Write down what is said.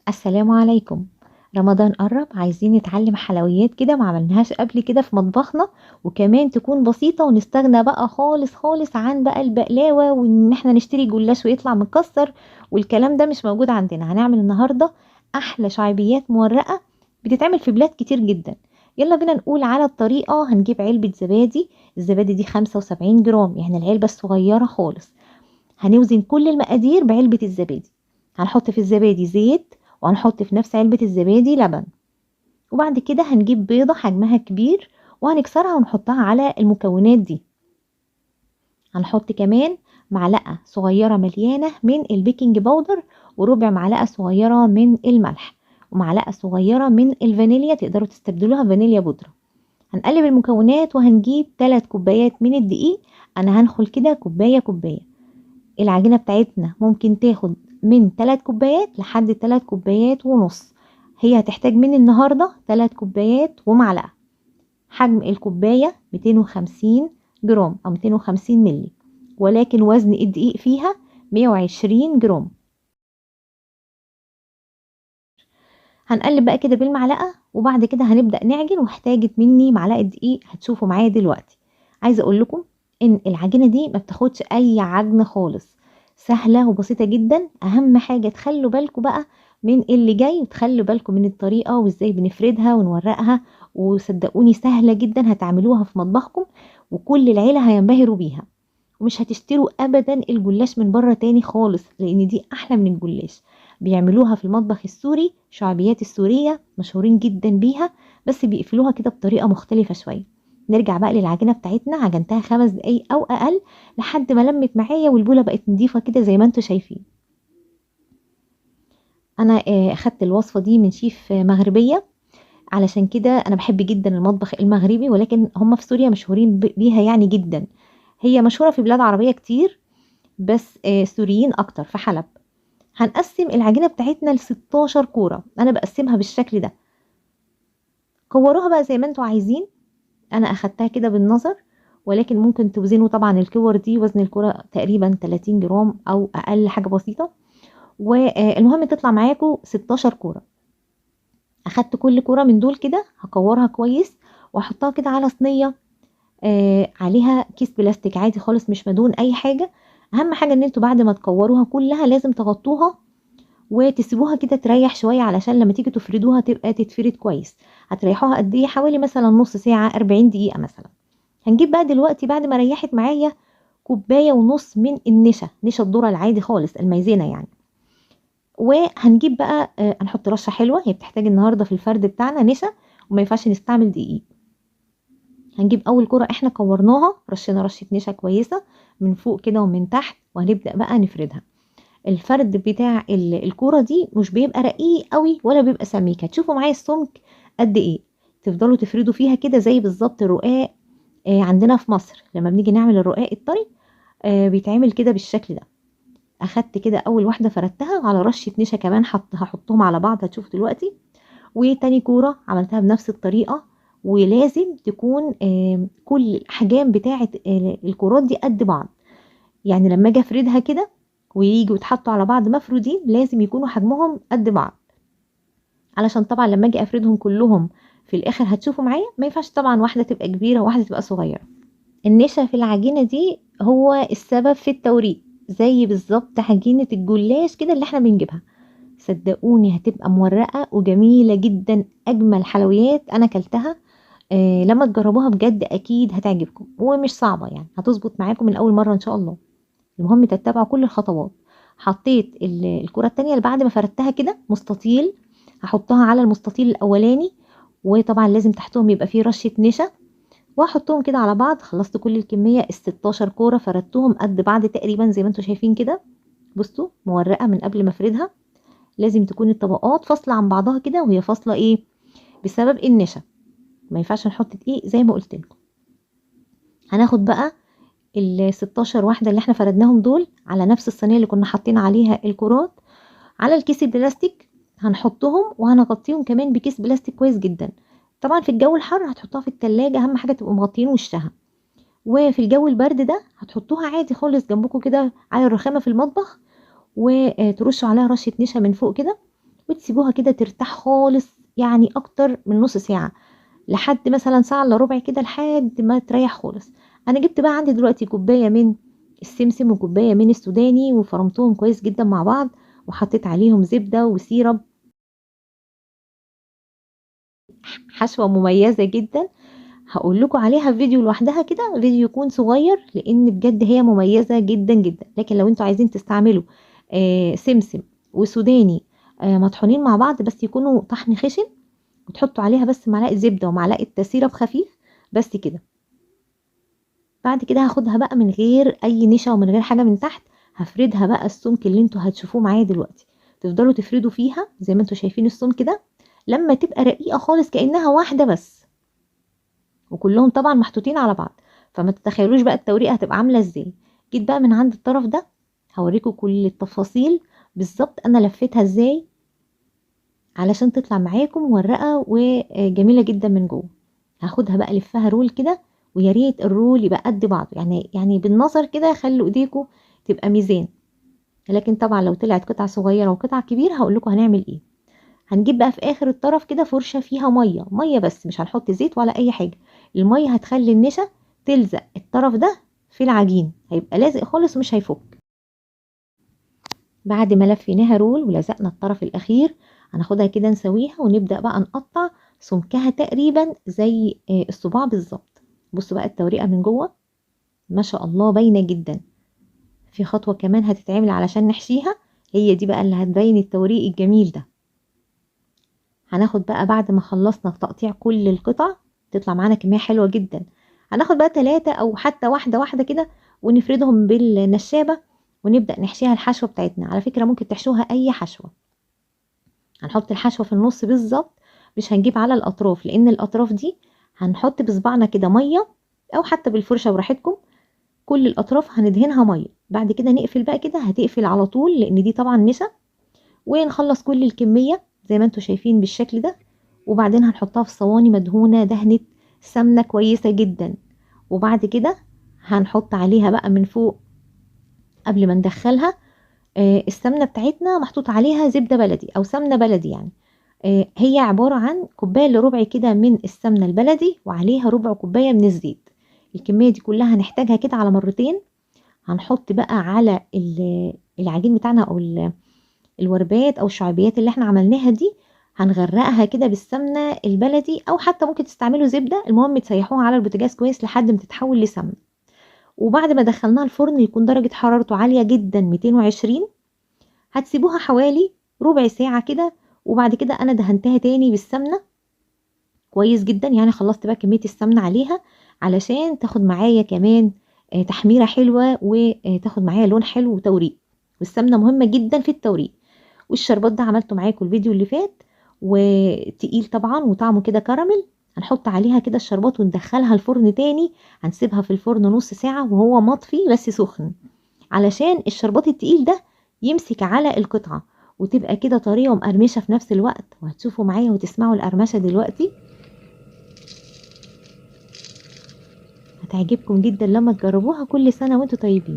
السلام عليكم. رمضان قرب، عايزين نتعلم حلويات كده ما عملناهاش قبل كده في مطبخنا، وكمان تكون بسيطة ونستغنى بقى خالص خالص عن بقى البقلاوة وان احنا نشتري جلاش ويطلع مكسر والكلام ده مش موجود عندنا. هنعمل النهاردة احلى شعيبيات مورقة بتتعمل في بلاد كتير جدا. يلا بينا نقول على الطريقة. هنجيب علبة زبادي، الزبادي دي 75 جرام يعني العلبة الصغيرة خالص. هنوزن كل المقادير بعلبة الزبادي. هنحط في الزبادي زيت، وهنحط في نفس علبة الزبادي لبن، وبعد كده هنجيب بيضة حجمها كبير وهنكسرها ونحطها على المكونات دي. هنحط كمان معلقة صغيرة مليانة من ال baking powder، وربع معلقة صغيرة من الملح، ومعلقة صغيرة من الفانيليا، تقدروا تستبدلوها فانيليا بودرة. هنقلب المكونات وهنجيب 3 كوبايات من الدقيق. انا هنخل كده كوباية كوباية. العجينة بتاعتنا ممكن تاخد من 3 كوبايات لحد 3 كوبايات ونص. هي هتحتاج مني النهاردة 3 كوبايات ومعلقة. حجم الكوباية 250 جرام أو 250 ملي، ولكن وزن الدقيق فيها 120 جرام. هنقلب بقى كده بالمعلقة، وبعد كده هنبدأ نعجن. واحتاجت مني معلقة دقيق هتشوفوا معايا دلوقتي. عايزة اقول لكم ان العجينة دي ما بتاخدش اي عجن خالص، سهلة وبسيطة جدا. اهم حاجة تخلوا بالكم بقى من اللي جاي، وتخلوا بالكم من الطريقة وازاي بنفردها ونورقها، وصدقوني سهلة جدا، هتعملوها في مطبخكم وكل العيلة هينبهروا بيها، ومش هتشتروا ابدا الجلاش من بره تاني خالص، لان دي احلى من الجلاش. بيعملوها في المطبخ السوري، شعبيات السورية مشهورين جدا بيها، بس بيقفلوها كده بطريقة مختلفة شوية. نرجع بقى للعجينة بتاعتنا. عجنتها 5 دقايق او اقل لحد ما لمت معايا والبولة بقت نضيفة كده زي ما انتوا شايفين. انا اخدت الوصفة دي من شيف مغربية، علشان كده انا بحب جدا المطبخ المغربي، ولكن هم في سوريا مشهورين بيها يعني جدا. هي مشهورة في بلاد عربية كتير، بس سوريين اكتر في حلب. هنقسم العجينة بتاعتنا ل16 كورة. انا بقسمها بالشكل ده، كوروها بقى زي ما انتوا عايزين. انا اخدتها كده بالنظر، ولكن ممكن توزنوا طبعا الكور دي. وزن الكورة تقريبا 30 جرام او اقل حاجة بسيطة، والمهم تطلع معاكم 16 كورة. اخدت كل كورة من دول كده هكورها كويس واحطها كده على صينية عليها كيس بلاستيك عادي خالص، مش مدهون اي حاجة. اهم حاجة ان انتوا بعد ما تكوروها كلها لازم تغطوها وتسيبوها كده تريح شوية، علشان لما تيجي تفردوها تبقى تتفرد كويس. هتريحوها قد ايه؟ حوالي مثلا نص ساعة، 40 دقيقة مثلا. هنجيب بقى دلوقتي بعد ما ريحت معايا كوباية ونص من النشا، نشا الذرة العادي خالص المايزينا يعني. وهنجيب بقى هنحط رشة حلوة، هي بتحتاج النهاردة في الفرد بتاعنا نشا وما ينفعش نستعمل دقيق. هنجيب اول كرة احنا كورناها، رشينا رشة نشا كويسة من فوق كده ومن تحت، وهنبدأ بقى نفردها. الفرد بتاع الكورة دي مش بيبقى رقيق قوي ولا بيبقى سميك، هتشوفوا معايا السمك قد ايه. تفضلوا تفردوا فيها كده زي بالظبط الرقاق عندنا في مصر لما بنيجي نعمل الرقاق الطري بيتعمل كده بالشكل ده. اخدت كده اول واحدة فردتها على رشة نشا كمان، هحطهم على بعض هتشوفوا دلوقتي. وتاني كورة عملتها بنفس الطريقة، ولازم تكون كل الاحجام بتاعه الكورات دي قد بعض، يعني لما اجي افردها كده وييجوا يتحطوا على بعض مفرودين لازم يكونوا حجمهم قد بعض، علشان طبعا لما اجي افردهم كلهم في الاخر هتشوفوا معايا ما ينفعش طبعا واحدة تبقى كبيرة وواحدة تبقى صغيرة. النشا في العجينة دي هو السبب في التوريق، زي بالظبط عجينه الجلاش كده اللي احنا بنجيبها. صدقوني هتبقى مورقه وجميلة جدا، اجمل حلويات انا اكلتها. لما تجربوها بجد اكيد هتعجبكم، ومش صعبة يعني، هتظبط معاكم من اول مرة ان شاء الله. المهم تتبعوا كل الخطوات. حطيت الكرة التانية اللي بعد ما فردتها كده مستطيل، هحطها على المستطيل الاولاني، وطبعا لازم تحتهم يبقى فيه رشة نشا، وهحطهم كده على بعض. خلصت كل الكمية ال16 كورة، فردتهم قد بعض تقريبا زي ما انتم شايفين كده. بصوا مورقة من قبل ما افردها، لازم تكون الطبقات فاصلة عن بعضها كده، وهي فاصلة ايه؟ بسبب النشا، ما ينفعش نحط دقيق زي ما قلت لكم. هناخد بقى ال16 واحدة اللي احنا فردناهم دول على نفس الصينية اللي كنا حاطين عليها الكرات، على الكيس البلاستيك هنحطهم، وهنغطيهم كمان بكيس بلاستيك كويس جدا. طبعا في الجو الحر هتحطوها في التلاجة، اهم حاجة تبقوا مغطيين وشها، وفي الجو البرد ده هتحطوها عادي خالص جنبكم كده على الرخامة في المطبخ، وترشوا عليها رشة نشا من فوق كده، وتسيبوها كده ترتاح خالص، يعني اكتر من نص ساعة لحد مثلا ساعة الا ربع كده، لحد ما تريح خالص. انا جبت بقى عندي دلوقتي كوباية من السمسم وكوباية من السوداني، وفرمتهم كويس جدا مع بعض، وحطيت عليهم زبدة وسيرب. حشوة مميزة جدا هقول لكم عليها في فيديو لوحدها كده، فيديو يكون صغير، لان بجد هي مميزة جدا جدا. لكن لو انتوا عايزين تستعملوا سمسم وسوداني مطحونين مع بعض، بس يكونوا طحن خشن، وتحطوا عليها بس معلقة زبدة ومعلقة syrup خفيف بس كده. بعد كده هاخدها بقى من غير اي نشا ومن غير حاجة من تحت، هفردها بقى السمك اللي انتوا هتشوفوه معايا دلوقتي، تفضلوا تفردوا فيها زي ما انتوا شايفين السمك ده، لما تبقى رقيقة خالص كأنها واحدة بس، وكلهم طبعا محطوطين على بعض، فما تتخيلوش بقى التوريقة هتبقى عاملة ازاي. جيت بقى من عند الطرف ده هوريكم كل التفاصيل بالظبط انا لفيتها ازاي علشان تطلع معاكم مورقة وجميلة جدا من جوه. هاخدها بقى لفها roll كده، ويا ريت ال roll يبقى قد بعضه، يعني بالنظر كده خلوا ايديكم تبقى ميزان، لكن طبعا لو طلعت قطعة صغيرة وقطعة كبيرة هقول لكم هنعمل ايه. هنجيب بقى في اخر الطرف كده فرشة فيها مية، مية بس، مش هنحط زيت ولا اي حاجة. المية هتخلي النشا تلزق الطرف ده في العجين، هيبقى لازق خالص ومش هيفك. بعد ما لفيناها رول ولزقنا الطرف الاخير، هناخدها كده نسويها ونبدأ بقى نقطع سمكها تقريبا زي الصباع بالظبط. بصوا بقى التوريقة من جوه ما شاء الله باينة جدا. في خطوة كمان هتتعمل علشان نحشيها، هي دي بقى اللي هتبين التوريق الجميل ده. هناخد بقى بعد ما خلصنا تقطيع كل القطع، تطلع معانا كمية حلوة جدا. هناخد بقى 3 او حتى واحدة واحدة كده، ونفردهم بالنشابة ونبدأ نحشيها الحشوة بتاعتنا. على فكرة ممكن تحشوها اي حشوة. هنحط الحشوة في النص بالظبط، مش هنجيب على الاطراف، لان الاطراف دي هنحط بصبعنا كده مية او حتى بالفرشة براحتكم، كل الاطراف هندهنها مية. بعد كده نقفل بقى كده، هتقفل على طول لان دي طبعا نشا. ونخلص كل الكمية زي ما انتوا شايفين بالشكل ده، وبعدين هنحطها في صواني مدهونة دهنة سمنة كويسة جدا. وبعد كده هنحط عليها بقى من فوق قبل ما ندخلها السمنة بتاعتنا محطوط عليها زبدة بلدي او سمنة بلدي، يعني هي عبارة عن كوباية الا ربع كده من السمنة البلدي وعليها ربع كوباية من الزيت. الكمية دي كلها هنحتاجها كده على مرتين. هنحط بقى على العجين بتاعنا او الوربات او الشعبيات اللي احنا عملناها دي، هنغرقها كده بالسمنة البلدي او حتى ممكن تستعملوا زبدة، المهم تسيحوها على البوتاجاز كويس لحد ما تتحول لسمنة. وبعد ما دخلناها الفرن يكون درجة حرارته عالية جدا 220، هتسيبوها حوالي ربع ساعة كده. وبعد كده انا دهنتها تاني بالسمنة كويس جدا، يعني خلصت بقى كمية السمنة عليها علشان تاخد معايا كمان تحميرة حلوة وتاخد معايا لون حلو وتوريق. والسمنة مهمة جدا في التوريق. والشربات ده عملته معاكم الفيديو اللي فات، وتقيل طبعا وطعمه كده كراميل. هنحط عليها كده الشربات وندخلها الفرن تاني، هنسيبها في الفرن نص ساعة وهو مطفي بس سخن، علشان الشربات التقيل ده يمسك على القطعة وتبقى كده طرية ومقرمشة في نفس الوقت. وهتشوفوا معايا وتسمعوا القرمشة دلوقتي، هتعجبكم جدا لما تجربوها. كل سنة وانتوا طيبين.